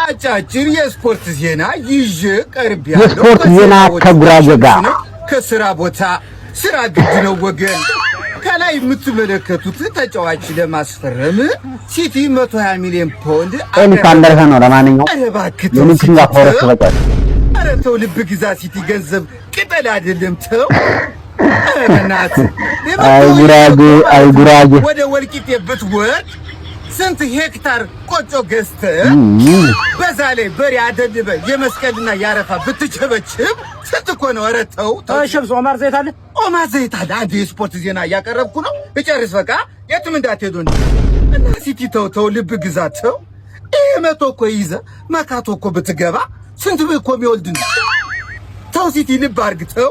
አጫጭር የስፖርት ዜና ይዤ ቀርቤያለሁ። የስፖርት ዜና ከጉራጌ ጋር። ከስራ ቦታ ስራ ግድ ነው ወገን። ከላይ የምትመለከቱት ተጫዋች ለማስፈረም ሲቲ 120 ሚሊዮን ፓውንድ ኤሊስ አንደርሰን ነው። ለማንኛውም ኧረ እባክህ ተው የኖቲንግሃም ሲቲ፣ ፎረስት ተው። ተጫዋች። ኧረ ተው፣ ልብ ግዛ ሲቲ። ገንዘብ ቅጠል አይደለም፣ ተው። ኧረ በእናትህ። አይ ጉራጌ፣ አይ ጉራጌ። ወደ ወልቂጤ ብትወርድ ስንት ሄክታር ቆጮ ገዝተህ በዛ ላይ በሬ አደልበ የመስቀልና የአረፋ ብትቸበችብ ስንት እኮ ነው? ኧረ ተው ተው። ሸምስ ኦማር ዘይት አለ። ኦማር ዘይት አለ። አንድ የስፖርት ዜና እያቀረብኩ ነው። እጨርስ በቃ፣ የትም እንዳትሄዱ። እና ሲቲ ተው ተው፣ ልብ ግዛ ተው። ይሄ 100 እኮ ይዘህ መካቶ እኮ ብትገባ ስንት እኮ የሚወልድ ነው። ተው ሲቲ፣ ልብ አድርግ ተው።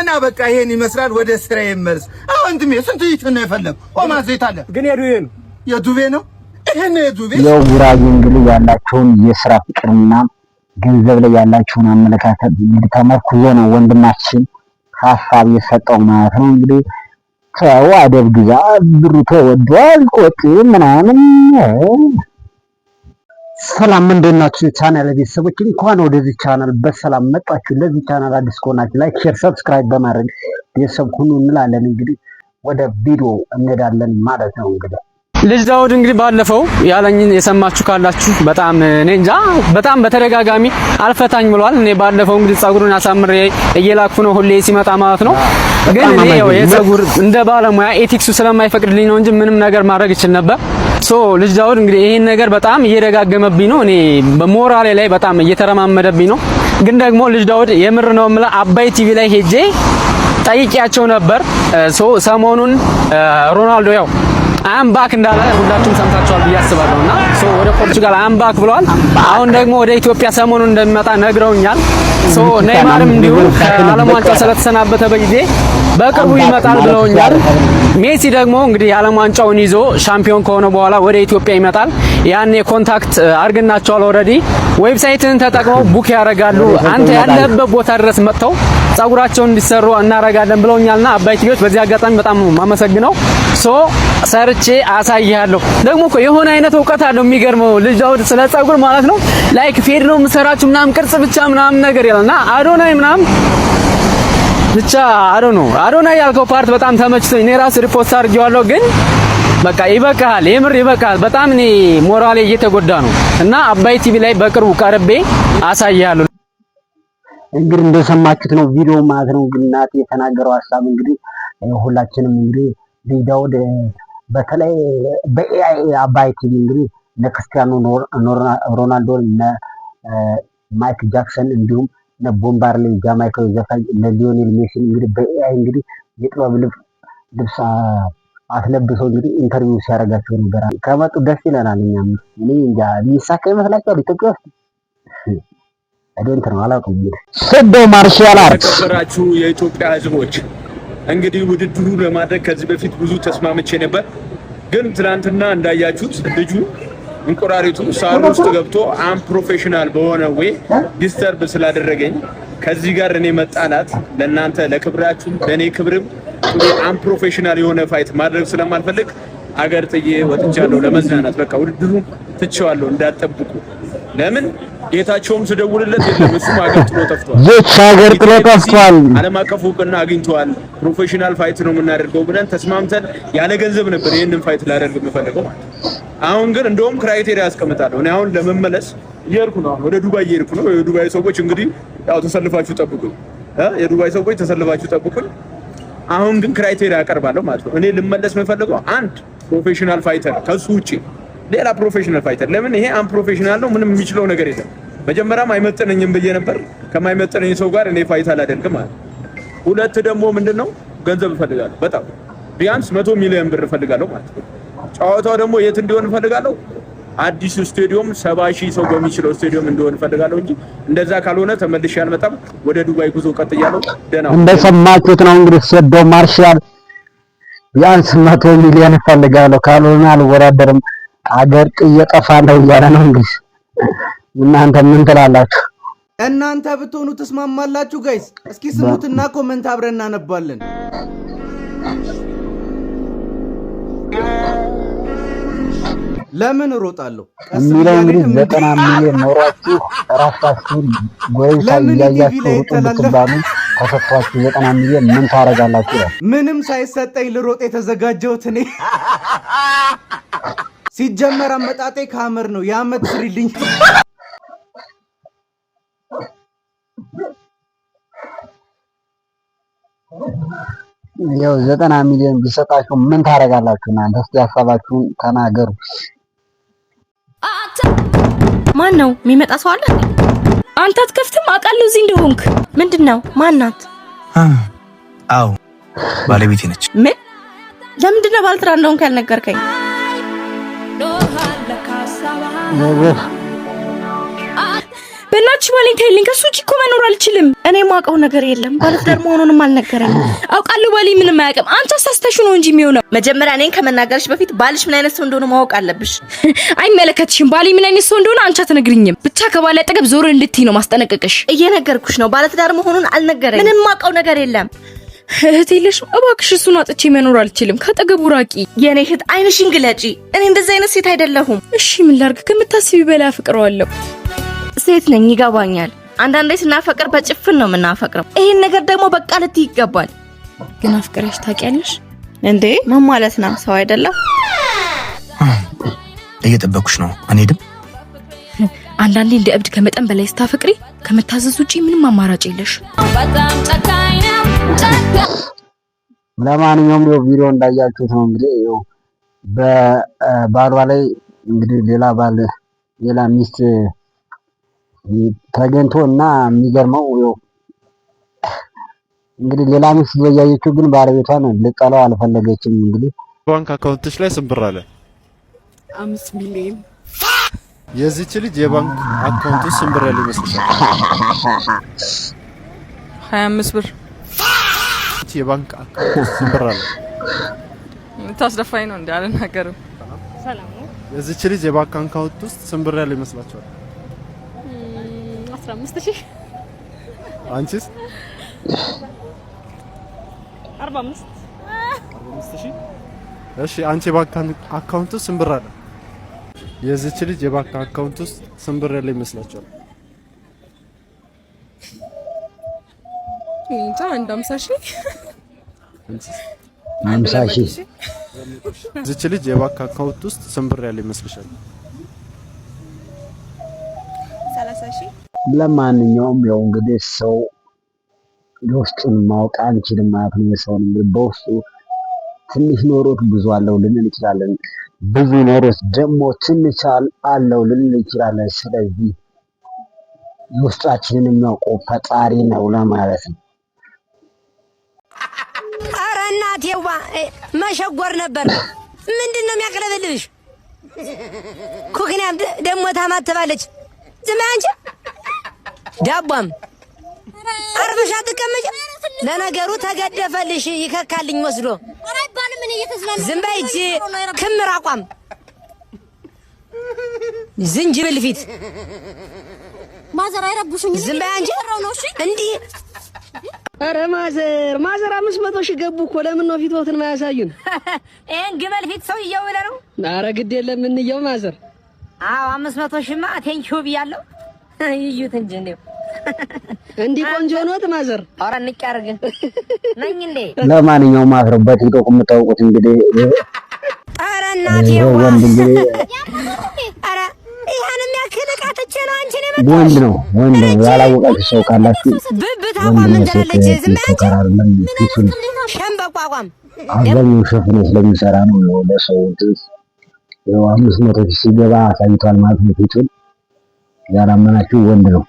እና በቃ ይሄን ይመስላል። ወደ ስራ መልስ። አዎ ወንድሜ፣ ስንት ይት ነው የፈለግ? ኦማር ዘይት አለ። ግን የዱቤ ነው። የዱቤ ነው። ይሄን የዱቤ ያው ጉራጌ እንግዲህ ያላቸውን የስራ ፍቅርና ገንዘብ ላይ ያላቸውን አመለካከት እንግዲህ ተመርኩዞ ነው ወንድማችን ሀሳብ የሰጠው ማለት ነው። እንግዲህ ተው፣ አደብ ግዛ፣ ብሩ ተወዷል፣ ቆጥ ምናምን። ሰላም፣ እንዴት ናችሁ? ቻናል ቤተሰቦች፣ እንኳን ወደዚህ ቻናል በሰላም መጣችሁ። ለዚህ ቻናል አዲስ ከሆናችሁ like፣ share፣ subscribe በማድረግ ቤተሰብ ሁኑ እንላለን። እንግዲህ ወደ ቪዲዮ እንሄዳለን ማለት ነው እንግዲህ። ልጅ ዳውድ እንግዲህ ባለፈው ያለኝን የሰማችሁ ካላችሁ በጣም እኔ እንጃ፣ በጣም በተደጋጋሚ አልፈታኝ ብሏል። እኔ ባለፈው እንግዲህ ጸጉሩን አሳምሬ እየላኩ ነው ሁሌ ሲመጣ ማለት ነው። ግን እኔ ያው የጸጉር እንደ ባለሙያ ethics ኡ ስለማይፈቅድልኝ ነው እንጂ ምንም ነገር ማድረግ እችል ነበር። So ልጅ ዳውድ እንግዲህ ይሄን ነገር በጣም እየደጋገመብኝ ነው። እኔ በሞራሌ ላይ በጣም እየተረማመደብኝ ነው። ግን ደግሞ ልጅ ዳውድ የምር ነው የምልህ፣ አባይ ቲቪ ላይ ሄጄ ጠይቂያቸው ነበር። So ሰሞኑን ሮናልዶ ያው "I'm back" እንዳለ ሁላችሁም ሰምታችኋል ብዬ አስባለሁ። እና so ወደ ፖርቹጋል "I'm back" ብለዋል። አሁን ደግሞ ወደ ኢትዮጵያ ሰሞኑን እንደሚመጣ ነግረውኛል። So ኔይማርም እንዲሁ ከዓለም ዋንጫው ስለተሰናበተ በጊዜ በቅርቡ ይመጣል ብለውኛል። ሜሲ ደግሞ እንግዲህ የዓለም ዋንጫውን ይዞ ሻምፒዮን ከሆነ በኋላ ወደ ኢትዮጵያ ይመጣል። ያኔ contact አድርገናቸዋል። Already website ን ተጠቅመው book ያደርጋሉ። አንተ ያለህበት ቦታ ድረስ መጥተው ጸጉራቸውን እንዲሰሩ እናደርጋለን ብለውኛልና አባይ ቲቪዎች በዚህ አጋጣሚ በጣም ነው የማመሰግነው። So ሰርቼ አሳይሃለሁ። ደግሞ እኮ የሆነ አይነት እውቀት አለው፣ የሚገርመው ልጅ ዳውድ ስለ ጸጉር ማለት ነው። Like fade ነው የምሰራችሁ ምናምን፣ ቅርጽ ብቻ ምናምን ነገር ይላልና አዶናይ ምናምን ብቻ I don't know። አዶናይ ያልከው part በጣም ተመችቶኝ እኔ ራሱ repost አድርጌዋለሁ። ግን በቃ ይበቃል፣ የምር ይበቃል። በጣም እኔ ሞራሌ እየተጎዳ ነው እና አባይ ቲቪ ላይ በቅርቡ ቀርቤ አሳይሃለሁ። እንግዲህ እንደሰማችሁት ነው ቪዲዮ ማለት ነው። እንግዲህ ናቲ የተናገረው ሀሳብ እንግዲህ ሁላችንም እንግዲህ ልጅ ዳውድ በተለይ በ AI አባይ ቲቪ እንግዲህ እነ ክርስቲያኖ ሮናልዶ፣ እነ ማይክል ጃክሰን፣ እንዲሁም እነ ቦብ ማርሌ ጃማይካዊ ዘፋኝ፣ እነ ሊዮኔል ሜሲን እንግዲህ በ AI እንግዲህ የጥበብ ልብስ አስለብሰው እንግዲህ interview ሲያደርጋቸው ነበር። ከመጡ ደስ ይለናል። እኛም እኔ እንጃ፣ የሚሳካ ይመስላችኋል ኢትዮጵያ ውስጥ? I don't know፣ አላውቅም። እንግዲህ ሴዶ martial art። የተከበራችሁ የኢትዮጵያ ሕዝቦች፣ እንግዲህ ውድድሩ ለማድረግ ከዚህ በፊት ብዙ ተስማምቼ ነበር። ግን ትናንትና እንዳያችሁት ልጁ እንቁራሪቱ ሳሩ ውስጥ ገብቶ unprofessional በሆነ way disturb ስላደረገኝ ከዚህ ጋር እኔ መጣላት ለእናንተ ለክብራችሁ ለእኔ ክብርም ጥሩ unprofessional የሆነ fight ማድረግ ስለማልፈልግ አገር ጥዬ ወጥቻለሁ ለመዝናናት። በቃ ውድድሩን ትቼዋለሁ፣ እንዳትጠብቁ። ለምን ጌታቸውም ስደውልለት የለም፣ እሱም አገር ጥሎ ጠፍቷል። ይች ሀገር ጥሎ ጠፍቷል። ዓለም አቀፍ እውቅና አግኝተዋል። Professional fight ነው የምናደርገው ብለን ተስማምተን ያለ ገንዘብ ነበር ይህንን fight ላደርግ የምፈልገው ማለት ነው። አሁን ግን እንደውም criteria ያስቀምጣለሁ። እኔ አሁን ለመመለስ እየሄድኩ ነው። አሁን ወደ ዱባይ እየሄድኩ ነው። የዱባይ ሰዎች እንግዲህ ያው ተሰልፋችሁ ጠብቁኝ እ የዱባይ ሰዎች ተሰልፋችሁ ጠብቁኝ። አሁን ግን criteria ያቀርባለሁ ማለት ነው። እኔ ልመለስ የምፈልገው አንድ professional fighter፣ ከሱ ውጪ ሌላ professional fighter። ለምን ይሄ unprofessional ነው፣ ምንም የሚችለው ነገር የለም። መጀመሪያም አይመጥነኝም ብዬ ነበር። ከማይመጥነኝ ሰው ጋር እኔ fight አላደርግም ማለት ነው። ሁለት ደግሞ ምንድነው፣ ገንዘብ እፈልጋለሁ። በጣም ቢያንስ 100 ሚሊዮን ብር እፈልጋለሁ ማለት ነው። ጨዋታው ደግሞ የት እንዲሆን እፈልጋለሁ? አዲሱ ስቴዲዮም፣ 70,000 ሰው በሚችለው ስቴዲዮም እንዲሆን እፈልጋለሁ እንጂ እንደዛ ካልሆነ ተመልሼ አልመጣም። ወደ ዱባይ ጉዞ ቀጥያለሁ። ደህና ሁኑ። እንደሰማችሁት ነው እንግዲህ ሴዶ ማርሻል ቢያንስ 100 ሚሊዮን እፈልጋለሁ፣ ካልሆነ አልወዳደርም፣ አገር ጥዬ እጠፋለሁ እያለ ነው። እንግዲህ እናንተ ምን ትላላችሁ? እናንተ ብትሆኑ ትስማማላችሁ guys? እስኪ ስሙትና comment አብረን እናነባለን። ለምን እሮጣለሁ? ቀስ የሚለው ብዬ እንግዲህ አልሄድም እንዴ? 90 ሚሊዮን ኖሯችሁ ራሳችሁን ጎረቤታ ለምን ኢቲቪ እያያችሁ ላይ ሩጡ ይተላለፍ? ብትባሉ ተሰጥቷችሁ 90 ሚሊዮን ምን ታደርጋላችሁ ይላል። ምንም ሳይሰጠኝ ልሮጥ የተዘጋጀሁት እኔ። ሲጀመር አመጣጤ ከአመር ነው። የአመት ስሪልኝ። ያው 90 ሚሊዮን ቢሰጣችሁ ምን ታደርጋላችሁ እናንተ? እስኪ ሀሳባችሁን ተናገሩ። ማን ነው የሚመጣ ሰው አለ እንዴ? አንተ አትከፍትም? አውቃለሁ እዚህ እንደሆንክ። ምንድን ነው? ማን ናት? አዎ፣ ባለቤቴ ነች። ምን? ለምንድን ነው ባለትዳር እንደሆንክ ያልነገርከኝ? ነገር በእናትሽ ባሌን ተይልኝ። ከሱ ውጪ እኮ መኖር አልችልም። እኔ የማውቀው ነገር የለም። ባለትዳር መሆኑንም አልነገረኝም። አውቃለሁ ባሌ ምንም አያውቅም። አንቺ አሳስተሽው ነው እንጂ የሚሆነው። መጀመሪያ እኔን ከመናገርሽ በፊት ባልሽ ምን አይነት ሰው እንደሆነ ማወቅ አለብሽ። አይመለከትሽም። ባሌ ምን አይነት ሰው እንደሆነ አንቺ አትነግሪኝም። ብቻ ከባሌ አጠገብ ዞር እንድትይ ነው ማስጠነቀቅሽ። እየነገርኩሽ ነው፣ ባለትዳር መሆኑን አልነገረኝም። ምንም የማውቀው ነገር የለም። እህት የለሽም? እባክሽ እሱን አጥቼ መኖር አልችልም። ካጠገቡ ራቂ። የኔ እህት፣ አይንሽን ግለጪ። እኔ እንደዚህ አይነት ሴት አይደለሁም። እሺ ምን ላድርግ? ከምታስቢ በላይ አፍቅረዋለሁ። ሴት ነኝ፣ ይገባኛል። አንዳንዴ ስናፈቅር በጭፍን ነው የምናፈቅረው። ይሄን ነገር ደግሞ በቃ ልትይ ይገባል። ግን አፍቅረሽ ታውቂያለሽ? እንዴ፣ ምን ማለት ነው? ሰው አይደለም? እየጠበኩሽ ነው። አንሄድም? አንዳንዴ እንደ እብድ ከመጠን በላይ ስታፈቅሪ ከመታዘዝ ውጪ ምንም አማራጭ የለሽ። ለማንኛውም ይኸው ቪዲዮ እንዳያችሁት ነው። እንግዲህ ይኸው በባሏ ላይ እንግዲህ ሌላ ባል፣ ሌላ ሚስት ተገኝቶ እና የሚገርመው ይኸው እንግዲህ ሌላ ሚስት እያየችው ግን ባለቤቷን ልጠላው አልፈለገችም። እንግዲህ ባንክ account ሽ ላይ ስንት ብር አለ? 5 ሚሊዮን። የዚች ልጅ የባንክ account ውስጥ ስንት ብር ያለ ይመስልሻል? 25 ብር። የባንክ account ውስጥ ስንት ብር አለ? ታስደፋኝ ነው እንዴ? አልናገርም። የዚች ልጅ የባንክ account ውስጥ ስንት ብር ያለ ይመስላችኋል? 15,000። አንቺስ? 45። 45,000። እሺ፣ አንቺ የባንክ account ውስጥ ስንት ብር አለ? የዚች ልጅ የባንክ account ውስጥ ስንት ብር ያለ ይመስላችኋል? እንጃ፣ አንድ 50,000። አንቺስ? 50,000። የዚች ልጅ የባንክ account ውስጥ ስንት ብር ያለ ይመስልሻል? 30,000። ለማንኛውም ያው እንግዲህ ሰው የውስጡን ማወቅ አንችልም ማለት ነው። የሰውን እንግዲህ በውስጡ ትንሽ ኖሮት ብዙ አለው ልንል እንችላለን። ብዙ ኖሮት ደግሞ ትንሽ አለው ልንል እንችላለን። ስለዚህ የውስጣችንን የሚያውቀው ፈጣሪ ነው ለማለት ነው። ኧረ እናቴዋ መሸጎር ነበር። ምንድን ነው የሚያቅለበልብሽ? ኩክንያም ደግሞ ታማትባለች። ዝም በይ አንቺ ዳቧም፣ አርፈሽ አትቀመጭም። ለነገሩ ተገደፈልሽ ይከካልኝ ወስዶ። ዝም በይ እቺ ክምር አቋም፣ ዝንጅብል ፊት። ማዘር፣ አይረብሹኝ። ዝም በይ አንቺ እንዲህ። ኧረ ማዘር፣ ማዘር፣ 500,000 ገቡ እኮ፣ ለምን ነው ፊትዎትን ማያሳዩን? ይሄን ግመል ፊት ሰው እየው ብለህ ነው? ኧረ ግድ የለም እንየው ማዘር። አዎ፣ 500,000ማ thank you ብያለሁ። ይዩት እንጂ እንደው። እንዲህ ቆንጆ ኖት ማዘር? ኧረ ንቅ ያድርግህ ነኝ እንዴ? ለማንኛውም ማለት ነው በቲክቶክ የምታውቁት እንግዲህ ኧረ እናቴ ይሄ ወንድ እንግዲህ ኧረ ይሄን የሚያክል ዕቃ ትቼ ነው አንቺን የመጣሁት። ወንድ ነው፣ ወንድ ነው። ያላወቃችሁ ሰው ካላችሁ ብብት ወንድ አቋም ነው። ምን ሴት ትላለች? ዝም በይ አንቺ። ቲክቶከር አይደለም። ፊቱን ሸምበቆ አቋም። አብዛኛው ሸፍኖ ስለሚሰራ ነው። ያው ለሰው እንትን ያው 500,000 ሲገባ አሳይቷል ማለት ነው ፊቱን። ያላመናችሁ ወንድ ነው።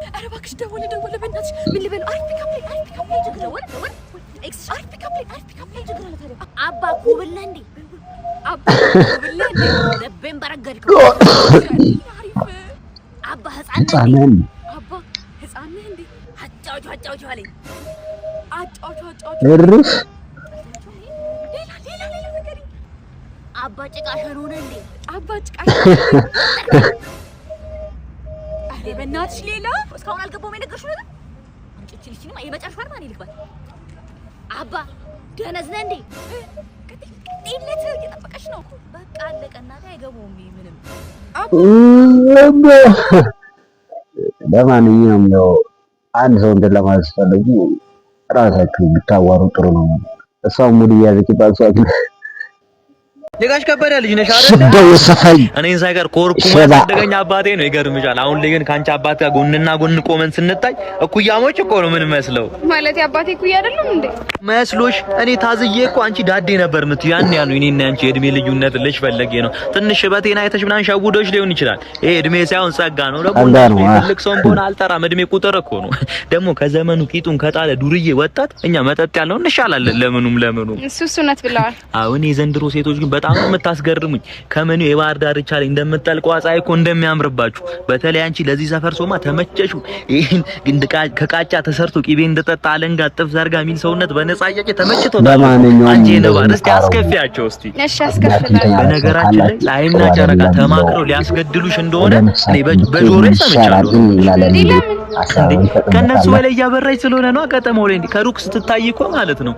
ኧረ እባክሽ ደወለ፣ ደወለ፣ በእናትሽ ምን ልበለው? አሪፍ ፒካፕ ላይ፣ አሪፍ ፒካፕ ላይ ችግር ደወለ፣ ደወለ፣ ኤክስ አሪፍ ፒካፕ ላይ፣ አሪፍ ፒካፕ ላይ ችግር አለ ታዲያ። አባ ኩብለህ እንዴ? አባ ኩብለህ እንዴ? ልቤን በረገድከው። አባ ህፃን ነህ ህፃን እንዴ? ነን። አባ ህፃን ነህ እንዴ? አጫውቹ አጫውቹ አለኝ። አጫውቹ አጫውቹ። እርፍ። ሌላ፣ ሌላ፣ ሌላ ንገሪኝ። አባ ጭቃ ሸኖ ነህ እንዴ? አባ ጭቃ ሸኖ ነህ እንዴ? ኧረ በእናትሽ ሌላ። እስካሁን አልገባውም የነገርሽው ነገር። አምጪ እቺ ልጅማ የመጨረሻዋን ማን ይልክባት? አባ ደነዝ ነህ እንዴ? ጤለት እየጠበቀች ነው። በቃ አለቀ። እናቴ አይገባውም ይሄ ምንም። ለማንኛውም ያው አንድ ሰው እንትን ለማለት ስትፈልጉ ራሳችሁ ብታዋሩ ጥሩ ነው። እሷ ሙድ እያዘችባት እሷ ግን የጋሽ ከበደ ልጅ ነሽ አይደል? ስደው ሰፈኝ እኔን ሳይቀር ኮርኩማ ሸባ። ያሳደገኝ አባቴ ነው። ይገርምሻል። አሁን ላይ ግን ከአንቺ አባት ጋር ጎንና ጎን ቆመን ስንታይ እኩያሞች እኮ ነው ምን መስለው። ማለት የአባቴ እኩያ አይደለም እንዴ? መስሎሽ? እኔ ታዝዬ እኮ አንቺ ዳዴ ነበር የምትይው። ያን ያሉ እኔና አንቺ የእድሜ ልዩነት ልጅ ፈለጌ ነው። ትንሽ ሽበቴን አይተሽ ምናምን ሸውዶሽ ሊሆን ይችላል። ይሄ እድሜ ሳይሆን ጸጋ ነው። ደግሞ ጸጋ ነው። ትልቅ ሰውም በሆነ አልጠራም። እድሜ ቁጥር እኮ ነው። ደግሞ ከዘመኑ ቂጡን ከጣለ ዱርዬ ወጣት እኛ መጠጥ ያለው እንሻላለን። ለምኑም ለምኑም እሱ እሱ እውነት ብለዋል። አሁን የዘንድሮ ሴቶች ግን በጣም ነው የምታስገርሙኝ። ከምኑ የባህር ዳርቻ ላይ እንደምትጠልቀው ፀሐይ እኮ እንደሚያምርባችሁ። በተለይ አንቺ ለዚህ ሰፈር ሶማ ተመቸሹ። ይሄን ከቃጫ ተሰርቶ ቂቤ እንደጠጣ አለንጋ ጥፍ ዘርጋ የሚል ሰውነት በነፃ እያጨ ተመችቶታል። ለማንኛውም አንቺ የነባር እስቲ እንደዚህ አስከፊያቸው እስቲ። እሺ አስከፍላለሁ። በነገራችን ላይ ፀሐይና ጨረቃ ተማክረው ሊያስገድሉሽ እንደሆነ እኔ በጆሮዬ ሰምቻለሁ። እንዴ ከነሱ በላይ እያበራች ስለሆነ ነው ከተማው ላይ እንዲህ ከሩቅ ስትታይ እኮ ማለት ነው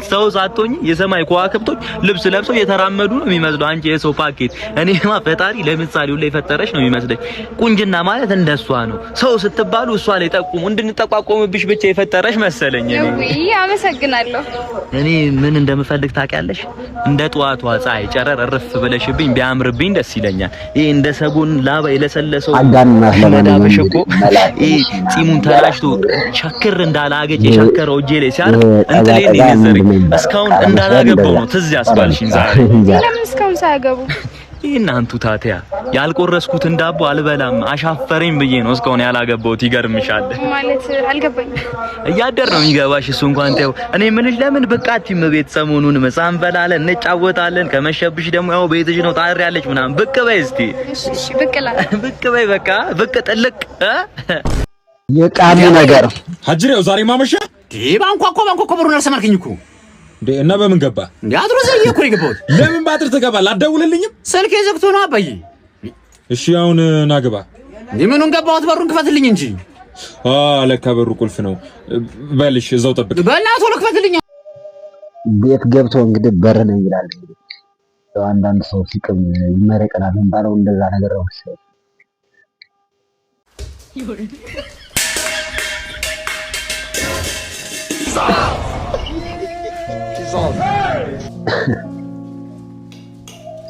ሰው ሳትሆኚ የሰማይ ከዋክብቶች ልብስ ለብሰው የተራመዱ ነው የሚመስለው። አንቺ የሰው ፓኬት። እኔማ ፈጣሪ ለምሳሌው ላይ የፈጠረሽ ነው የሚመስለኝ። ቁንጅና ማለት እንደሷ ነው። ሰው ስትባሉ እሷ ላይ ጠቁሙ እንድንጠቋቆምብሽ ብቻ የፈጠረሽ መሰለኝ። እኔ ውይ አመሰግናለሁ። እኔ ምን እንደምፈልግ ታውቂያለሽ? እንደ ጠዋቷ ፀሐይ ጨረር እርፍ ብለሽብኝ ቢያምርብኝ ደስ ይለኛል። ይሄ እንደ ሰጎን ላባ የለሰለሰው አጋንናት። ለማንኛውም መዳፍሽ እኮ እንግዲህ መላክ ይሄ ጺሙን ተላጭቶ ሸክር እንዳላገጭ የሸከረው እጄ ላይ ሲያርፍ እንጥሌን ጠጋ የነዘረኝ ምንድን ነው የሚባለው? እስካሁን ቃለ መስበር እንዳላገባው እንደዛ ነው ትዝ ያስባልሽኝ ዛሬ። ለምን እስካሁን ሳያገቡ? ይህን አንቱ ታዲያ ያልቆረስኩትን ዳቦ አልበላም አሻፈረኝ ብዬ ነው እስካሁን ያላገባሁት። ይገርምሻል። ማለት አልገባኝም። እያደር ነው የሚገባሽ። እሱ እንኳን ተይው። እኔ የምልሽ ለምን ብቅ አትይም ቤት? ሰሞኑን ምሳ እንበላለን፣ እንጫወታለን። ከመሸብሽ ደግሞ ያው ቤትሽ ነው ታድሪያለሽ ምናምን። ብቅ በይ እስቲ፣ እሺ እሺ ብቅ እላለሁ። ብቅ በይ በቃ ብቅ ጥልቅ እ የቃሉ ነገር ሀጅሬው ዛሬ ማመሻ ባንኳኳ ባንኳኳ በሩን አልሰማልከኝ እኮ። እንዴ! እና በምን ገባ እንዴ? አጥሩ ዘልዬ እኮ ነው የገባሁት። ለምን በአጥር ትገባለህ? አትደውልልኝም? ስልኬ ዘግቶ ነው አባዬ። እሺ አሁን ና ግባ። እንዴ ምኑን ገባሁት? በሩን ክፈትልኝ እንጂ። አ ለካ በሩ ቁልፍ ነው። በልሽ እዛው ጠብቅ። በእናትህ ቶሎ ክፈትልኝ። ቤት ገብቶ እንግዲህ በር ነው ይላል። እንግዲህ ያው አንዳንድ ሰው ሲቅም ይመረቀናል የሚባለው እንደዛ ነገር ነው መሰለኝ።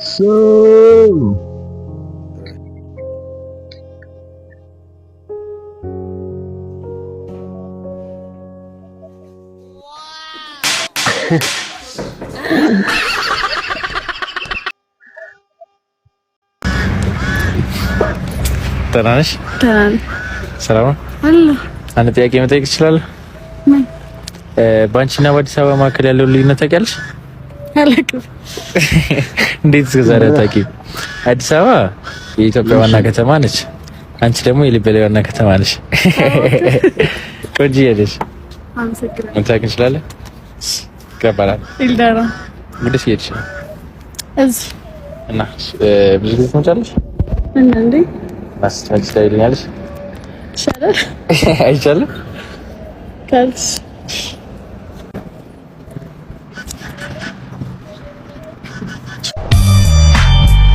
So ደህና ነሽ? ደህና ነኝ። ሰላም ነው? አለሁ። አንድ ጥያቄ መጠየቅ እችላለሁ? ምን? በአንቺና በአዲስ አበባ መካከል ያለውን ልዩነት ታውቂያለሽ? አላውቅም። እንዴት እስከ ዛሬ አታውቂም? አዲስ አበባ የኢትዮጵያ ዋና ከተማ ነች። አንቺ ደግሞ የሊበላ ዋና ከተማ ነሽ። ቆንጆዬ ነሽ። አመሰግናለሁ። መታወቅ እንችላለን? ይገባላል። ኢልዳራ። ወዴት እየሄድሽ ነው? እዚህ። እና ብዙ ጊዜ ትመጫለሽ? አንዳንዴ። ማስቻል ትችያለሽ? ይሻላል። አይቻልም? ካልሽ።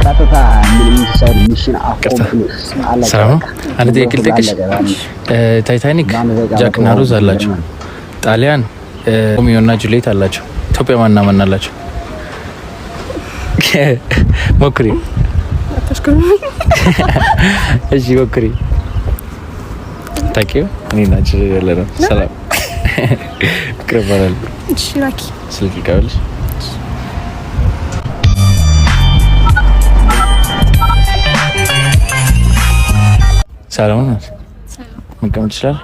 ቀጥታ ምንም ሳይል mission accomplish አለቀ። ሰላም ነው። አንድ ጥያቄ ልጠይቅሽ። ታይታኒክ ጃክ እና ሮዝ አላቸው። ጣሊያን ሮሚዮ እና ጁሊየት አላቸው። ኢትዮጵያ ማንና ማን አላቸው? ሞክሪ። እሺ ሞክሪ። ታውቂው እኔ እና አንቺ ያለ ነው። ሰላም፣ ፍቅር እባላለሁ። እሺ ራኪ። ስልክ ልቀበልሽ? ሰላም ነው። መቀመጥ ይችላል?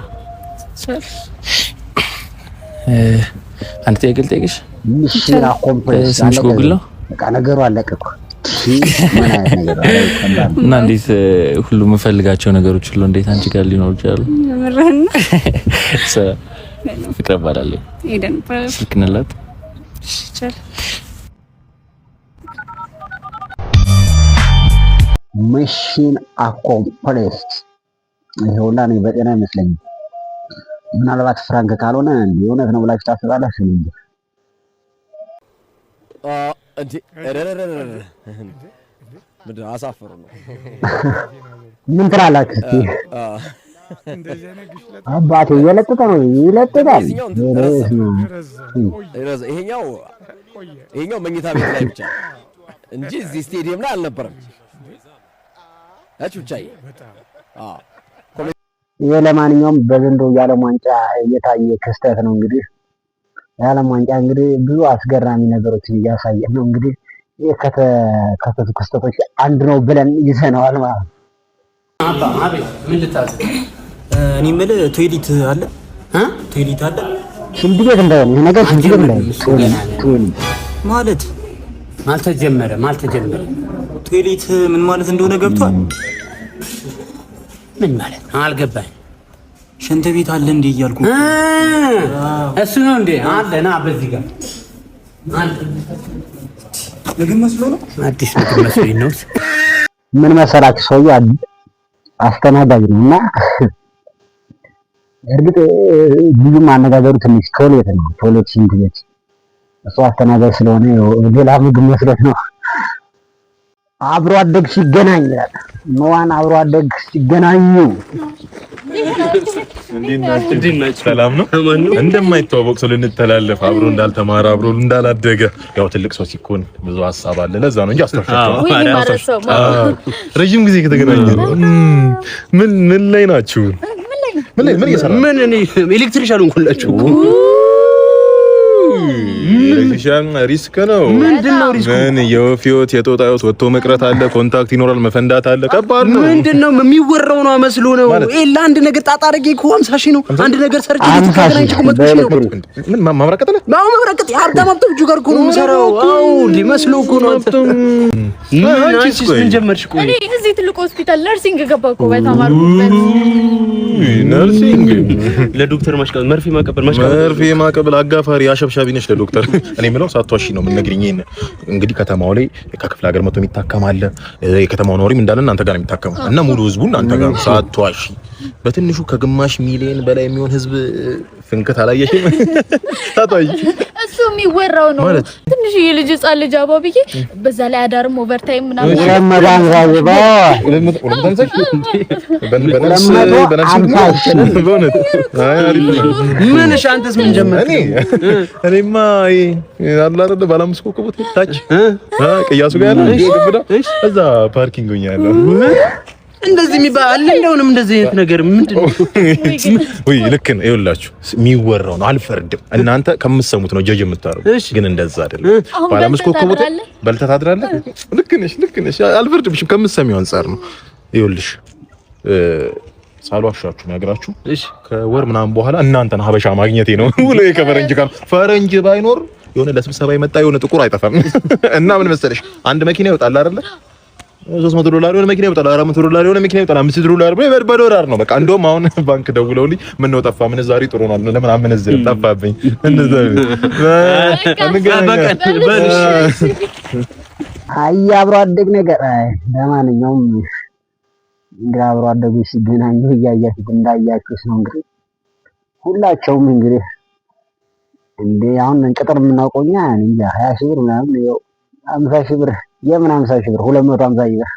አንድ ጥያቄ ልጠይቅሽ። Mission accomplish። ስምሽ ጎግል ነው? በቃ ነገሩ አለቀ እኮ። ምን አይነት ነገር ነው? ከባድ ነው። እና እንዴት ሁሉ የምፈልጋቸው ነገሮች ሁሉ እንዴት አንቺ ጋር ሊኖሩ ይችላሉ? የምርህን ነው? ሰላም፣ ፍቅር እባላለሁ። ኤደን እባላለሁ። ስልክ እንላት። እሺ ይቻላል። Mission accomplished። ይሄ ሁላ እኔ በጤና አይመስለኝም። ምናልባት prank ካልሆነ እንዲህ እውነት ነው ብላችሁ ታስባላችሁ? እኔ እንጃ። እንዴ ረረረረ ምንድን ነው? አሳፈሩ ነው። ምን ትላላችሁ እስቲ? አባቴ እየለጠጠ ነው፣ ይለጥጣል። ይሄኛው መኝታ ቤት ላይ ብቻ እንጂ እዚህ ስቴዲየም ላይ አልነበረም። እች ብቻ። ይሄ ለማንኛውም በዘንድሮ የዓለም ዋንጫ የታየ ክስተት ነው። እንግዲህ የዓለም ዋንጫ እንግዲህ ብዙ አስገራሚ ነገሮችን እያሳየ ነው። እንግዲህ ይህ ከተከሰቱ ክስተቶች አንዱ ነው ብለን ይዘነዋል ማለት ነው። አባ አቤት፣ ምን ልታዘዝ? እኔ የምልህ toilet አለ? Toilet አለ? ሽንት ቤት እንዳይሆን ይሄ ነገር፣ ሽንት ቤት እንዳይሆን toilet። ማለት አልተጀመረም፣ አልተጀመረም። Toilet ምን ማለት እንደሆነ ገብቷል? ምን ማለት ነው? አልገባኝ። ሽንት ቤት አለ እንዴ እያልኩ። እሱ ነው እንዴ? አለ፣ ና በዚህ ጋር አለ። ምግብ መስሎ ነው። አዲስ ምግብ መስሎኝ ነው። ምን መሰላችሁ፣ ሰውዬው አስተናጋጅ ነው እና እርግጥ ብዙም አነጋገሩ ትንሽ toilet ነው፣ toilet ሽንት ቤት። እሱ አስተናጋጅ ስለሆነ ሌላ ምግብ መስሎት ነው። አብሮ አደግ ሲገናኝ ይላል። መዋን አብሮ አደግ ሲገናኙ። ሰላም ነው። እንደማይተዋወቅ ሰው ልንተላለፍ፣ አብሮ እንዳልተማረ፣ አብሮ እንዳላደገ፣ ያው ትልቅ ሰው ሲኮን ብዙ ሀሳብ አለ። ለዛ ነው እንጂ አስታውሻቸው ረዥም ጊዜ ከተገናኘ ነው። ምን ምን ላይ ናችሁ? ምን ላይ ምን እየሰራ? ምን እኔ electrician ሆንኩላችሁ እኮ። Electrician risk ነው። ምንድን ነው risk ኡ? ምን የወፍ ህይወት የጦጣ ህይወት፣ ወጥቶ መቅረት አለ፣ contact ይኖራል፣ መፈንዳት አለ። ከባድ ነው። ምንድን ነው የሚወራው? ነው መስሎ ነው። ይሄ ለአንድ ነገር ጣጣ አድርጌ እኮ 50,000 ነው። አንድ ነገር ሰርቼ ተገናኝቼ እኮ 100,000 ነው። ምን ማብራት ቀጠለ? አዎ መብራት ቀጠለ። ሀብታም ሀብታም እጁ ጋር እኮ ነው የምሰራው። አዎ እንዴ መስሎ እኮ ነው። አንተ ምን አንቺስ ምን ጀመርሽ? ቆይ እኔ እዚህ ትልቅ ሆስፒታል nursing ገባሁ እኮ በተማርኩበት። Nursing። ለዶክተር ማሽቃበል፣ መርፌ ማቀበል ማሽቃበል። መርፌ ማቀበል፣ አጋፋሪ አሸብሻቢ ነሽ ለዶክተር። እኔ የምለው ሳትዋሺ ነው የምንነግሪኝ። ይሄን እንግዲህ ከተማው ላይ ከክፍለ ሀገር መጥቶ የሚታከም አለ። የከተማው ነዋሪም እንዳለ እናንተ ጋር ነው የሚታከመው እና ሙሉ ህዝቡ እናንተ ጋር ነው። ሳትዋሺ በትንሹ ከግማሽ ሚሊዮን በላይ የሚሆን ህዝብ ፍንክት አላየሽም? ሳትዋሺ። እሱ የሚወራው ነው። ትንሽዬ ልጅ፣ ህጻን ልጅ አባብዬ፣ በዛ ላይ አዳርም overtime ምናምን። 250 ሺህ። በእውነት አሪፍ ነው። ምን እሺ፣ አንተስ ምን ጀመርክ? እኔማ አለ አይደለ ባለ አምስት ኮከብ ሆቴል ታች ቅያሱ ጋር ያለ ግብዳ እዛ parking ሆኛለሁ። እንደዚህ የሚባል አለ? እንደውንም እንደዚህ አይነት ነገር ምንድን ነው? ወይ ልክ ነው። ይኸውላችሁ የሚወራው ነው፣ አልፈርድም። እናንተ ከምትሰሙት ነው ጀጅ የምታደርጉት፣ ግን እንደዛ አይደለም። ባለ አምስት ኮከብ ሆቴል በልተህ ታድራለህ። ልክ ነሽ፣ ልክ ነሽ። አልፈርድብሽም። ከምትሰሚው አንጻር ነው። ይኸውልሽ ሳልዋሻችሁ ነግራችሁ ከወር ምናምን በኋላ እናንተን ሀበሻ ማግኘቴ ነው። ውሎ ከፈረንጅ ጋር ፈረንጅ ባይኖር የሆነ ለስብሰባ የመጣ የሆነ ጥቁር አይጠፋም። እና ምን መሰለሽ፣ አንድ መኪና ይወጣል አይደለ? $300 የሆነ መኪና ይወጣል፣ $400 የሆነ መኪና ይወጣል፣ $5 በዶላር ነው በቃ። እንደውም አሁን ባንክ ደውለውልኝ ምን ነው ጠፋ፣ ምንዛሪ ጥሩ ነው፣ ለምን አመነዝርም ጠፋብኝ። እንደዛ። አይ አብሮ አደግ ነገር። አይ ለማንኛውም እንግዲህ አብሮ አደጎች ሲገናኙ እያያችሁት እንዳያችሁት ነው። እንግዲህ ሁላቸውም እንግዲህ እንዴ አሁን ቅጥር የምናውቀው እኛ እንጃ 20,000 ብር ምናምን፣ ይኸው 50,000 ብር፣ የምን 50,000 ብር፣ 250,000 ብር።